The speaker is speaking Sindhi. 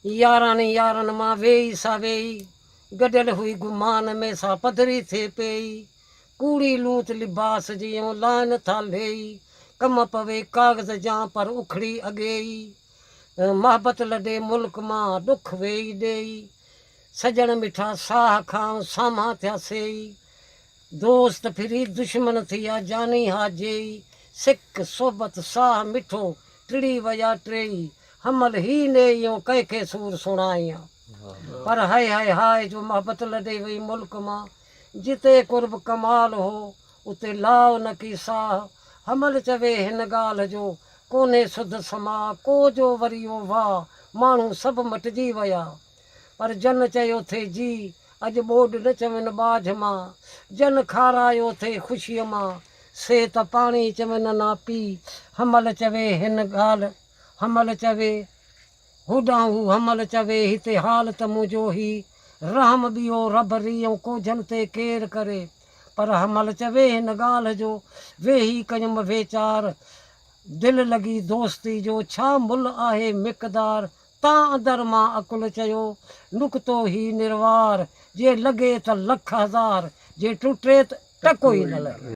ياراڻي يارن مان ويئي سا ويئي، گڏيل هئي گمان ۾ سا پڌري ٿي پيئي. ڪوڙي لوط لباس جيئن لائن ٿا ليئي، ڪم پوي ڪاغذ جان پر اکڙي اڳيئي. محبت لڏي ملڪ مان ڏک ويئي ڏيئي، سڄڻ مٺا ساهه کان سامهان ٿيا سيئي. دوست ڦري دشمن ٿيا جاني ها جيئي، سڪ صحبت ساهه مٺو ٽڙي ويا ٽيئي. حمل هي نيئيون ڪنهن کي سور سڻائيان. پر هاء هاء هاء جو محبت لڏي وئي ملڪ مان، جتي قرب ڪمال هو، اتي لاء نه ڪي ساهه. حمل چوي هن ڳالهه جو، ڪونهي سڌ سماء، ڪو جو وريو واء، ماڻهو سڀ مٽجي ويا. پر جن چيو ٿي جي، اڄ ٻوڏ نه چون ٻاجهه مان، جن کارايو ٿي خوشيء مان، سي ته پاڻي چون نا پي. حمل چوي هن ڳالهه، حمل چوي. هوڏانهن هو حمل چوي، هتي حال ته منهنجو هي، رحم ٻيو رب ري ۽ ڪوجهن تي ڪير ڪري. پر حمل چوي هن ڳالهه جو، ويهي ڪيم ويچار، دل لڳي دوستي جو، ڇا ملهه آهي مقدار، تان اندر مان عقل چيو، نقطو هي نروار، جي لڳي ته لک هزار، جي ٽٽي ته ٽڪو ئي نه لڳي.